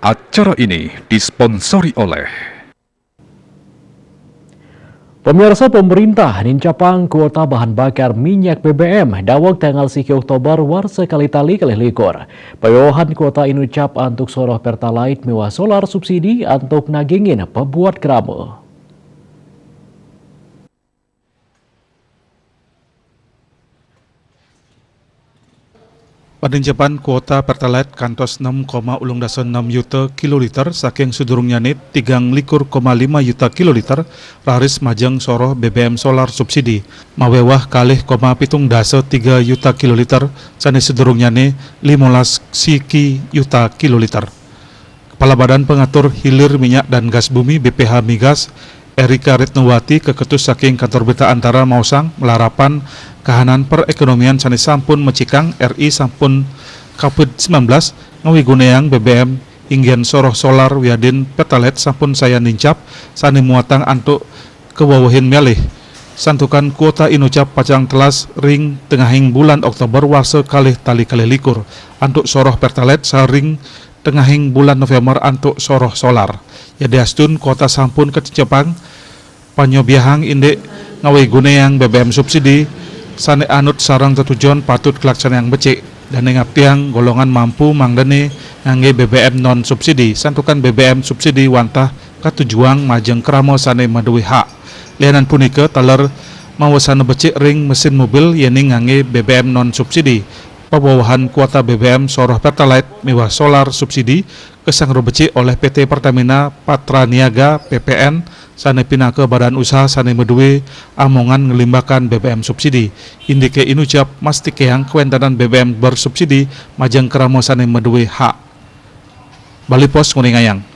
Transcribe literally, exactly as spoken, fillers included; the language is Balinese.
Acara ini disponsori oleh Pemirsa, pemerintah nincapang kuota bahan bakar minyak B B M daweg tanggal siki Oktober warsa kalih tali kalih likur. Pawewahan kuota inucap antuk soroh Pertalite miwah solar subsidi antuk nagingin pebuat krama. Panincapan kuota Pertalite kantos enam koma ulung dasa enam yuta kiloliter saking sadurungnyane tigang likur koma lima yuta kiloliter, raris majeng soroh B B M solar subsidi, mawewah kalih koma pitung dasa tiga yuta kiloliter, sane sadurungnyane limolas siki yuta kiloliter. Kepala Badan Pengatur Hilir Minyak dan Gas Bumi, B P H Migas, Erika Retnowati, kaketus saking Kantor Berita Antara, maosang malarapan kahanan perekonomian sane sampun mecikang, R I sampun covid sembilan belas, ngawigunayang B B M inggian soroh solar wiadin Pertalite sampun sayan nincap, sane muatang antuk kawewehin mialih. Santukan kuota inucap pacang telas ring tengahing bulan Oktober warsa kalih tali kalih likur antuk soroh Pertalite, saha ring tengahing bulan November antuk soroh solar. Yadiastun kuota sampun kacincepang, panyobiahang indik ngawigunayang B B M subsidi sane anut sareng tetujon patut kalaksanayang becik, dane ngaptiang golongan mampu mangdane ngangge B B M non subsidi, santukan B B M subsidi wantah katujuang majeng krama sane madue hak. Lianan punika, taler mawasana becik ring mesin mobil yening ngangge B B M non subsidi. Pawewahan kuota B B M soroh Pertalite miwah solar subsidi kasanggra becik olih P T Pertamina Patra Niaga, P P N, sane pinaka badan usaha sane madue amongan nglimbakan B B M subsidi. Indike inucap mastikayang kawentanan B B M bersubsidi majeng krama sane madue hak. Bali Post nguningayang.